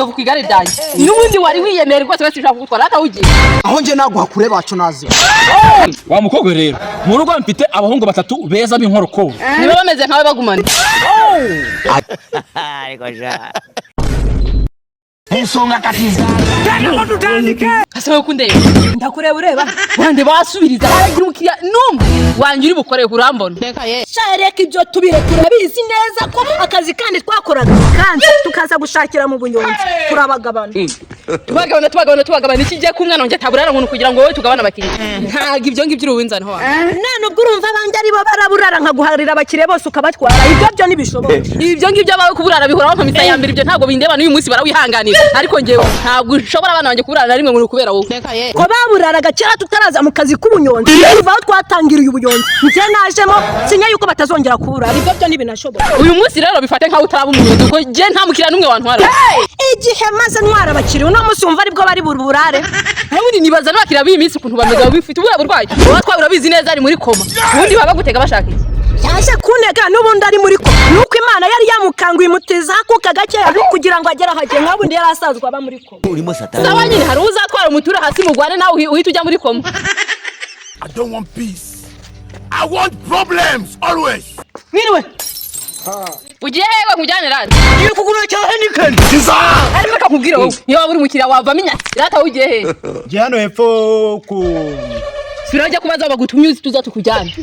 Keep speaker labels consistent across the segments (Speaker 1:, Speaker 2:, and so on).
Speaker 1: Inzovu ku igare ryanjye. N'ubundi wari wiyemera rwose, wese ushaka kugutwara akawugiye.
Speaker 2: Aho njye naguha kure bacu nazi.
Speaker 3: Wa mukobwa, rero mu rugo mfite abahungu batatu beza b'inkorokoro.
Speaker 1: Niba bameze nkawe, bagumane.
Speaker 4: Ariko sha.
Speaker 1: Ase wowe kundeba?
Speaker 5: Ndakureba, ureba.
Speaker 1: Wande basubiriza, haragira umukiriya n'umwe wanjye uri bukore, urambona.
Speaker 5: Sha, reka ibyo tubire. Turabizi neza ko akazi kandi twakoraga kandi tukaza gushakira mu bunyonzi turabagabana.
Speaker 1: Tubagabana, tubagabana, tubagabana iki? Giye ku mwana wanjye ataburara ngo kugira ngo wowe tugabane abakiriya? Ntabwo ibyo ngibyo uri uwinzana ho.
Speaker 5: None ubwo urumva abanjye aribo baraburara, nkaguharira abakiriya bose ukabatwara? Ibyo byo ntibishoboka.
Speaker 1: Ibyo ngibyo abawe kuburara bihoraho nka misa ya mbere. Ibyo ntabwo bindeba, n'uyu munsi barawihanganira, ariko njyewe ntabwo ushobora abana banjye kuburara na rimwe ngo ni ukubera wowe.
Speaker 5: Ko baburaraga kera tutaraza mu kazi k'ubunyonzi, kuva aho twatangiriye ubunyonzi njye najemo, sinya yuko batazongera kuburara, ibyo byo ntibinashoboka.
Speaker 1: Uyu munsi rero bifate nkaho utaraba umunyonzi, kuko njye nta mukiriya n'umwe wantwara.
Speaker 5: Igihe maze ntwara abakiriya, uno munsi wumva aribwo bari burare?
Speaker 1: Ubundi nibaza n'abakiriya b'iyi minsi ukuntu bameze, baba bifite ubuhe burwayi? Uba urabizi neza ari muri koma. Ubundi baba bagutega bashaka iki?
Speaker 5: Yaje kuntega n'ubundi ari muri ko, nuko Imana yari yamukanguye imutiza akuka gakeya kugira ngo agere aho agiye, nk'ubundi yari asanzwe aba muri koma.
Speaker 4: Urimo satani.
Speaker 1: Sawa nyine, hari uzatwara umuture hasi mugwane, nawe uhite ujya muri koma.
Speaker 6: I don't want peace. I want problems always.
Speaker 1: Mwiriwe. Ugiye hewe? Nkujyane rata.
Speaker 2: Ngiye kugura cya Heineken.
Speaker 1: Ariko reka nkubwire, wowe niyo waba uri umukiriya wavamo inyatsi. Rata, wowe ugiye hehe?
Speaker 7: Njye hano hepfo ku
Speaker 1: Turajya kubaza bagutumye, uzi tuza tukujyane.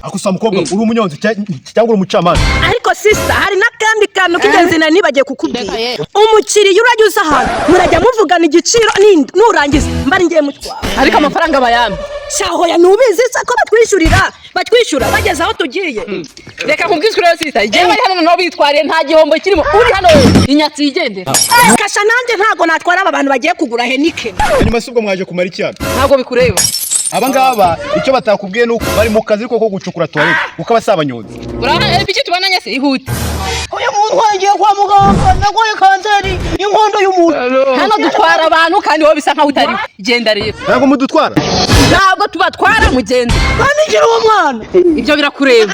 Speaker 7: Ako sa mukobwa, uri umunyonzi cyangwa uri umucamanza?
Speaker 5: Ariko sister, hari n'akandi kantu k'ingenzi nari nibagiye kukubwira. Umukiriya urajya uza ahantu, murajya muvugana igiciro, nurangiza mba ngiye mutwara.
Speaker 1: Ariko amafaranga bayampe.
Speaker 5: Shahoya, ntubizi se ko batwishyurira, batwishyura bageze aho tugiye?
Speaker 1: Reka nkubwizwe rero sister, njyewe bari hano noneho bitwariye, nta gihombo kirimo. Uri hano wowe inyatsi yigendera.
Speaker 5: Kasha, nanjye ntabwo natwara aba bantu bagiye kugura Heineken.
Speaker 7: Hanyuma si ubwo mwaje kumara iki hano?
Speaker 1: Ntabwo bikureba.
Speaker 7: Aba ngaba icyo batakubwiye ni uko bari mu kazi ko gucukura toilette, kuko aba si abanyonzi.
Speaker 1: Uraha ibiki tubonanye se? Ihute.
Speaker 2: Uyu muntu wagiye kwa muganga, narwaye kanseri y'inkondo y'umuntu.
Speaker 1: Hano dutwara abantu, kandi wowe bisa nkaho utariwe. Genda rero.
Speaker 7: Ntabwo mudutwara.
Speaker 1: Ntabwo tubatwara, mugende.
Speaker 2: Kandi ngira uwo mwana.
Speaker 1: Ibyo birakureba.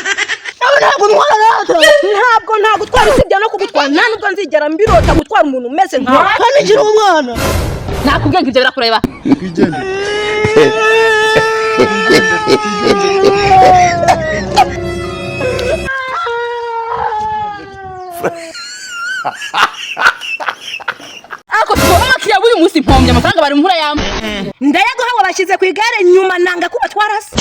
Speaker 2: Nawe ntabwo ntwara rata.
Speaker 5: Ntabwo ntagutwara, usibye no kugutwara nta nubwo nzigera mbirota gutwara umuntu umeze nkawe.
Speaker 2: Kandi ngira uwo mwana.
Speaker 1: Nakubwiye ngo ibyo birakureba.
Speaker 7: Twigendere.
Speaker 1: Ariko tugomba abakiriya b'uyu munsi, mpombye amafaranga bari muhura yampa.
Speaker 5: Ndayaguha, wabashyize ku igare nyuma nanga ko batwara se.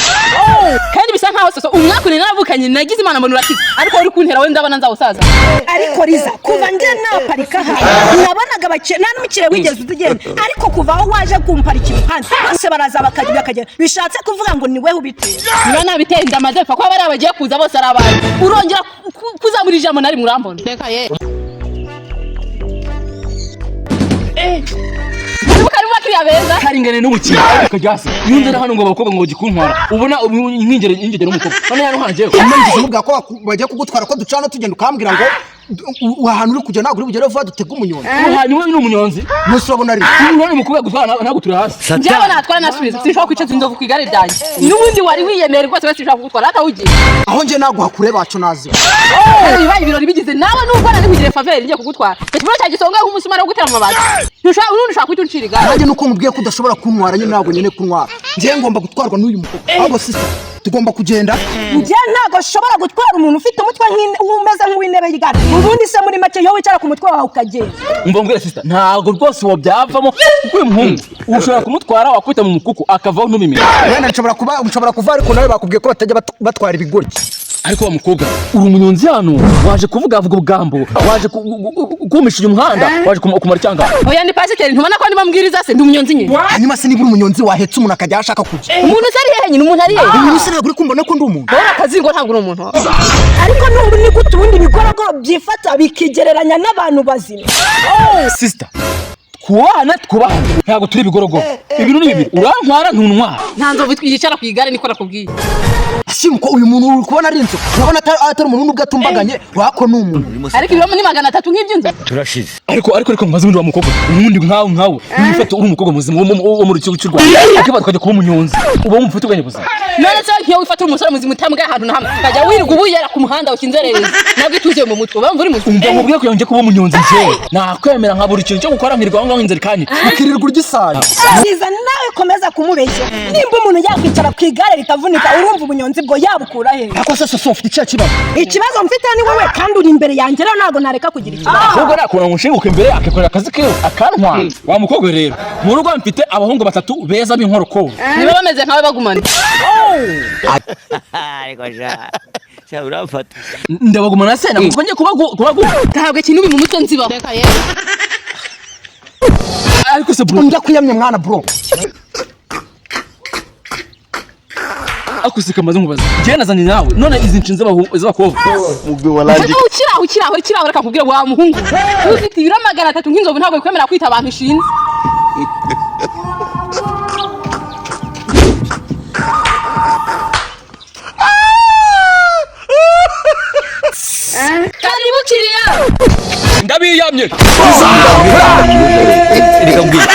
Speaker 1: Kandi bisa nkaho soso umwaka uri naravukanye nagize Imana mbona urakize, ariko uri kuntera we ndabona nzawusaza.
Speaker 5: Ariko riza, kuva njye naparika hano nabonaga abakiriya, nta n'umukiriya wigeze utugenda, ariko kuva aho waje kumparika iruhande bose baraza bakajya bakagenda. Bishatse kuvuga ngo ni weho ubitera.
Speaker 1: Niba nabiteye ndamaze pfa kuba bariya bagiye kuza bose ari abantu, urongera kuzamura ijambo nari murambona. Karibu, karibu bakiriya beza.
Speaker 3: Karingane n'ubukire ukajya hasi iyo nzana hano ngo abakobwa ngo gikuntwara, ubona nkingere ingegera umukobwa none hano hanjyewe.
Speaker 2: Nigeze mubwira ko bagiye kugutwara, ko ducana tugenda, ukambwira ngo ahantu uri kujya ntabwo uri bugere vuba, dutege umunyonzi.
Speaker 3: Hanyuma ni umunyonzi.
Speaker 2: Munsi urabona ari
Speaker 3: Uyu ni umukobwa gutwara ntabwo turi hasi.
Speaker 1: Njyewe natwara nasubiza, sinshobora kwicaza inzovu ku igare ryanjye. N'ubundi wari wiyemera rwose, wese ushaka kugutwara akawugiye.
Speaker 2: Aho njye naguha kure bacu nazi.
Speaker 1: Bibaye ibirori bigize nawe, nubwo nari kugire faveur ngiye kugutwara ikibuno cya gisonga nk'umusumari wo gutera amabati. Ntushobora, urundi ushaka guhita uncira igare.
Speaker 2: Nanjye nuko mubwiye ko udashobora kuntwara nyine, ntabwo nyine kuntwara, njyewe ngomba gutwarwa n'uyu mukobwa. Ahubwo sister, tugomba kugenda.
Speaker 5: Njye ntabwo nshobora gutwara umuntu ufite umutwe umeze nk'uw'intebe y'igare. Ubundi se muri make iyo wicara ku mutwe wawe ukagenda?
Speaker 3: Umva mbwira sister, ntabwo rwose uwo byavamo, kuko uyu muhungu ushobora kumutwara wakubita mu mukuku akavaho ntubimenye.
Speaker 2: Wenda nshobora kuba nshobora kuva, ariko nawe bakubwiye ko batajya batwara ibigoryi.
Speaker 3: Ariko wa mukobwa, uri umunyonzi hano, waje kuvuga vuga ubugambo, waje kumisha uyu muhanda, waje kumara icyanga.
Speaker 1: Oya, ni pasiteri, ntubona ko ndimo mbwiriza se? Ndi umunyonzi nyine.
Speaker 2: Hanyuma se niba uri umunyonzi, wahetse umuntu akajya aho ashaka kujya?
Speaker 1: Umuntu se ari hehe nyine? Umuntu ari hehe?
Speaker 2: Umuntu se ntabwo uri kumbona ko ndi umuntu?
Speaker 1: Wowe akazingo, ntabwo uri umuntu.
Speaker 5: Ariko n'ubu ni gute ubundi ibigorogoro byifata bikigereranya n'abantu bazima?
Speaker 3: Sister, twubahane, twubahane, ntabwo turi ibigorogoro. Ibintu ni bibiri: urantwara, ntuntwara.
Speaker 1: Nta nzovu yicara ku igare, niko nakubwiye.
Speaker 2: Simuko uyu muntu uri kubona ari inzu, urabona atari umuntu nubwo atumbaganye, wako ni umuntu.
Speaker 1: Ariko ibiro ni 300 nk'iby'inzu.
Speaker 4: Turashize.
Speaker 3: Ariko mubaze ubundi wa mukobwa, ubundi nkawe niba ufata uri umukobwa muzima wo muri gihugu cy'u Rwanda, ukibata ukajya kuba umunyonzi, uba wumva ufite ubwenge buzima?
Speaker 1: None se nkiyo wifatira umusore muzima utambwaye ahantu na hamwe, ukajya wirirwa ubuyera ku muhanda ukinzerereza, nabwo ituzuye mu mutwe, bamva uri muzima.
Speaker 3: Umva nkubwiye, kugira ngo njye kuba umunyonzi, njyewe nakwemera nka buri kintu cyo gukora, nkirirwa aho ngaho inzira ikanyika.
Speaker 2: Ukirirwa urya isayo.
Speaker 5: Byiza nawe komeza kumubeshya. Nimba umuntu yakwicara ku igare rikavunika, urumva ubunyonzi bwo yabukura he?
Speaker 2: Ariko se Soso, ufite ikihe kibazo?
Speaker 5: Ikibazo mfite ni wowe, kandi uri imbere yanjye, rero ntabwo nareka kugira ikibazo.
Speaker 3: Ahubwo nakubona ngo nshinguke imbere, akikorera akazi kiwe akantwara. Wa mukobwa, rero mu rugo mfite abahungu batatu beza b'inkorokoro.
Speaker 1: Niba bameze nkawe, bagumane.
Speaker 4: Ariko sha sha urafata.
Speaker 3: Ndabagumana se nakuko ngiye kubagu?
Speaker 1: Gahabwa ikintu mu mutwe nzibaho.
Speaker 3: Ariko se bro,
Speaker 2: Ndakwiyamye mwana, bro.
Speaker 3: Ariko se kamaze nkubaza, njyewe nazanye nawe, none izi nshinzi z'abakobwa?
Speaker 1: Ufata ukiraho, ukiraho, ukiraho. Reka nkubwire wa muhungu, ufite ibiro 300 nk'inzovu ntabwo bikwemera kwita abantu ishinze. Karibu kiriya.
Speaker 3: Ndabiyamye.
Speaker 4: Reka mbwira.